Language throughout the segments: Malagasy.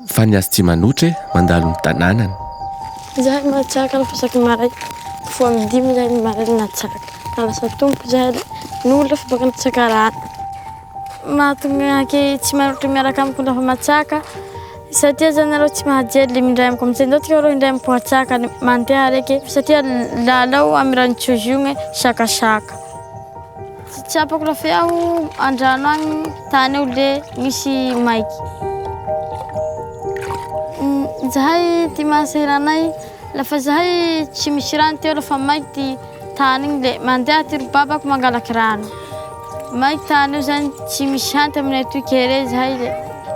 Fa ny azy tsy manotra e, mandalo ny tanànany. Zahay mahatsaka lafa isaky ny maray, mifoha amin'ny dimy zahay ny maray natsaka. Lasa tompoko zahay ny olona fa baka nitsaka rano. Mahatonga ahy tsy manotra miaraka amiko lafa matsaka satria zany nareo tsy mahajery le mindray amiko amizay ndao tika rô indray amiko hatsaka mandeha reke satria lalao amy rano tsozy io sakasaka. Tsy tsapako raha fe aho andrano agny tany eo le misy maiky. Zahay ty mahasahira anay lafa zahay tsy misy rano teo lafa maiky ty tany igny le mandeha ty ry babako mangalaky rano. Maiky tany io zany tsy misy hanty aminay atoy kere zahay le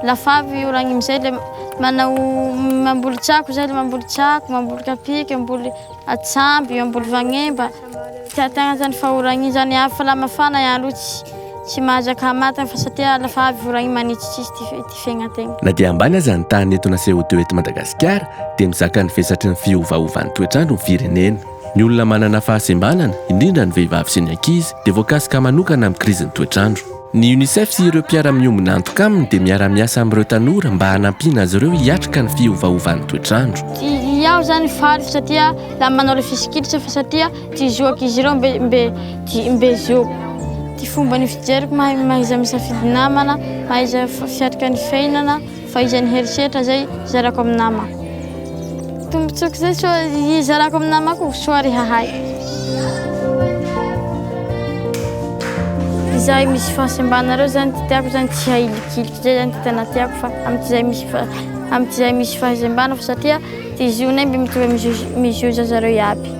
lafa avy oragna amizay le manao mamboly tsako zahay le mamboly tsako, mamboly kapiky, mamboly atsamby, mamboly vagnemba. Tiategna zany fa oragna io zany avy fa laha mafana i andro io tsy tsy mahazaka hamata fa satria lafa avy oragna io manitsitsitsy ty ty fiaignategna. Na dia ambany aza ny tahan'ny etona CO2 eto Madagasikara dia mizaka ny vesatry ny fiovaovan'ny toetr'andro ny firenena. Ny olona manana fahasembanana, indrindra ny vehivavy sy ny ankizy, dia voakasika manokana amin'ny krizin'ny toetr'andro. Ny UNICEF sy ireo mpiara-miombona antoka aminy dia miara-miasa amin'ireo tanora mba hanampiana azy ireo hiatrika ny fiovaovan'ny toetr'andro. Iaho zany faly satria laha manao le fisikilitra fa satria ty zo ankizy ireo mbe mbe ty mbe zoko. Ty fomba ny fijeriko mahay mahaiza misafidy namana, mahaiza fiatrika ny fiainana, fahaizan'ny herisetra zay zarako amin'ny namako. Tombontsoako zay soa hizarako amin'ny namako soa ry hahay. Izay misy fahasimbana reo zany ty tiako zany tsy hailikiliky zay zany ty tena tiako fa amin'izay misy amin'izay misy fahasimbana fa satria ty zonay mbe mitovy amin'ny zo zaza reo iaby.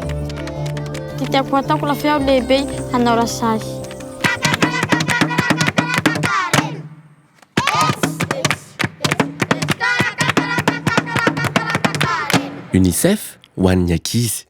Ty tiako hataoko lafa iaho lehibe hanao rasazy. Unicef ho an'ny ankizy.